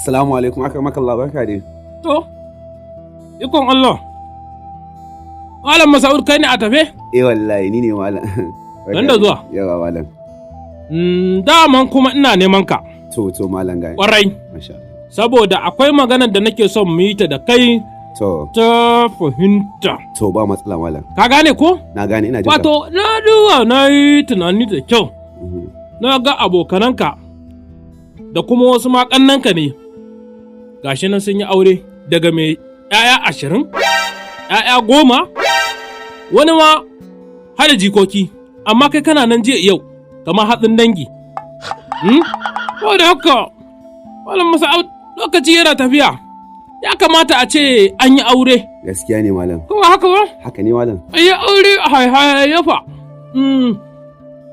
Assalamu alaikum, akramakallah, barka dai. To, ikon Allah. Malam Masa'ud, kai ne a tafe? Eh wallahi, ni ne malam. Nan da zuwa. Yawa malam. Daman kuma ina neman ka. To malam, gani. Kwarai. Masha Allah. Saboda akwai maganar da nake son mu yi ta da kai ta fahimta. To, ba matsala malam. Ka gane ko? Na gane, ina jin ka. Wato, na duba na yi tunani da kyau. Na ga abokananka da kuma wasu ma ƙannanka ne. Gashi nan sun yi aure daga mai ‘ya'ya 20, ‘ya'ya 10, wani ma har da jikoki. Amma kai kana nan jiya yau, kamar hatsin dangi. Saboda haka, Malam Masa'ud, lokaci yana tafiya. Ya kamata a ce an yi aure. Gaskiya ne malam. Kuma haka ba? Haka ne malam. A yi aure a hayayyafa.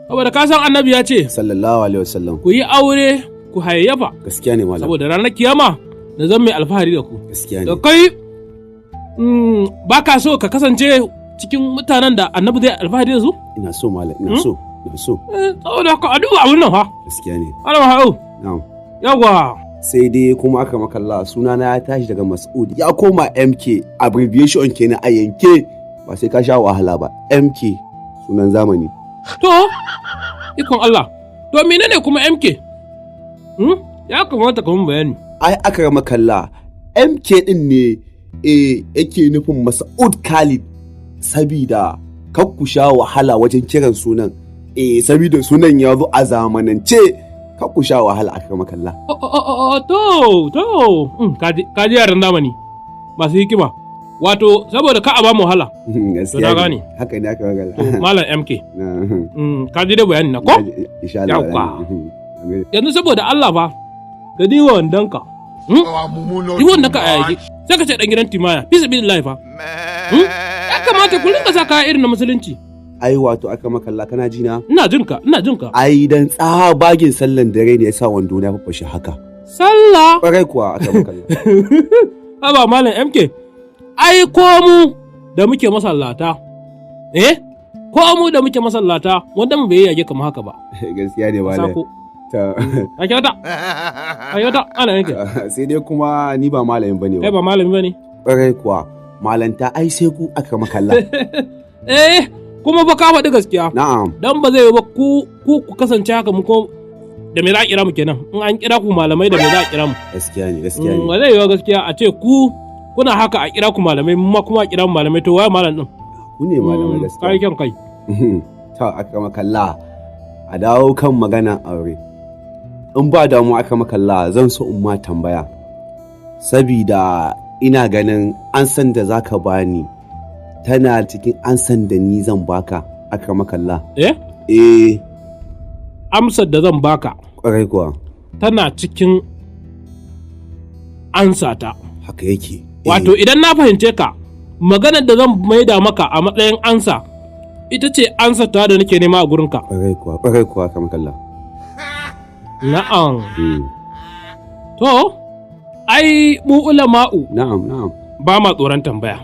Saboda ka san annabi ya ce, Sallallahu alaihi wasallam. ku yi aure ku hayayyafa. Gaskiya ne malam. Saboda ranar kiyama na zan mai alfahari da ku. Gaskiya Da ne. kai ba ka so ka kasance cikin mutanen da annabi zai alfahari da su? Ina so malam, ina so. Ina so. Saboda haka a duba abin nan fa. Gaskiya ne. Malam Ha'u. Na'am. Yawwa. Sai dai kuma akramakallah, sunana ya tashi daga Mas'ud ya koma MK, abbreviation kenan a yanke, ba sai ka sha wahala ba. MK sunan zamani. To, ikon Allah. To menene kuma MK? Ya kamata ka mun bayani. Ai akramakallah, MK din ne yake nufin Mas'ud Khalid, sabida kar ku sha wahala wajen kiran sunan, sabida sunan ya zo a zamanance, kar ku sha wahala, akramakallah. Oh, to, kaji yaran zamani masu hikima. Wato, saboda ka a ba mu wahala. Gaskiya To, na ne. gane. Haka ne, akramakallah. To, Malam MK, kaji da bayani na ko? Insha Allah. Yawwa. Yanzu saboda Allah fa, ka diwa wandonka. Diwa wandonka a yage. Sai ka ce dan gidan timaya, fi sabilillahi fa. Ya kamata ku rinka sa kaya irin na musulunci. Ai wato akramakallah, kana ji na? Ina jinka, ina jinka. Ai dan tsabagen sallan dare ne yasa wando na faffashe haka. Sallah. Kwarai kuwa, akramakallah. Haba Malam MK, ai ko mu da muke masallata, eh? Ko mu da muke masallata, wanda mu bai yage kamar haka ba. Gaskiya ne malam. Sako. Ta- A kyauta. A kyauta, ana yanke. Sai dai kuma ni ba malamin bane Kai ba. ba malami bane. Kwarai kuwa, malanta ai sai ku, akramakallah. Eh, kuma ba ka faɗi gaskiya. Na'am. Dan ba zai yi ba ku ku ku kasance haka, mu ko da me za a kira mu kenan? In an kira ku malamai, da me za a kira mu? Gaskiya ne, gaskiya Ba ne. zai yi ba gaskiya a ce ku kuna haka a kira ku malamai, mu ma kuma a kira mu malamai. To waye malam din? Ku ne malamai. Kai gaskiya. kyan kai. Ta akramakallah, a dawo kan magana aure. In ba damu akramakallah, zan so in ma tambaya. Sabida ina ganin ansan da zaka bani tana cikin ansan da ni zan baka, akramakallah. Eh? Eh. Amsar da zan baka Kwarai kuwa. tana cikin ansata. Haka yake. Wato idan na fahimce ka, maganar da zan maida maka a matsayin ansa ita ce ansa ta da nake nema a gurinka. Kwarai kuwa, kwarai kuwa, akramakallah. Na'am. To, ai mu ulama'u Na'am, na'am. ba ma tsoron tambaya.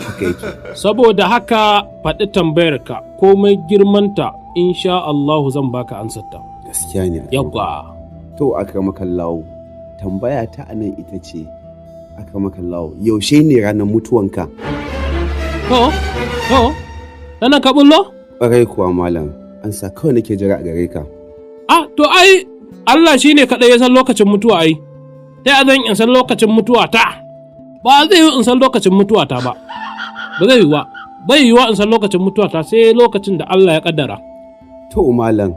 Haka yake. Saboda haka faɗi tambayar ka, komai girmanta, insha Allahu zan baka ansarta. Gaskiya ne. Yawwa. To akramakallahu, tambaya ta anan ita ce, akramakallahu, yaushe ne ranar mutuwanka? To, nan ka bullo? Kwarai kuwa malam, ansa kawai nake jira a gare ka. Ah, to ai Allah shi ne kaɗai ya san lokacin mutuwa ai. Ta zan in san lokacin mutuwa ta? Ba zai yi in san lokacin mutuwa ta ba. Ba zai yi ba. Bai yiwuwa in san lokacin mutuwa ta sai lokacin da Allah ya kaddara. To malam,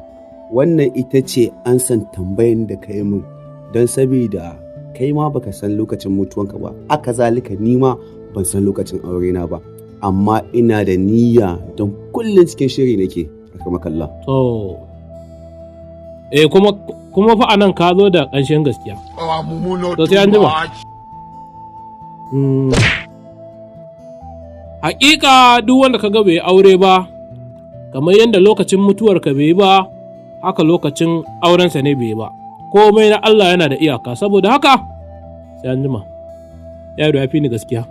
wannan ita ce ansan tambayan da ka yi min, don sabida kai ma baka san lokacin mutuwanka ba, aka zalika ni ma ban san lokacin aurena ba, amma ina da niyya don kullum cikin shiri nake, akramakallah. To. Eh, kuma fa anan ka zo da ƙanshin gaskiya. To sai an jima. Hakika duk wanda ka ga bai aure ba, kamar yadda lokacin mutuwar ka bai yi ba, haka lokacin aurensa ne bai yi ba. Komai na Allah yana da iyaka, saboda haka sai an jima. Yaro ya fi ni gaskiya.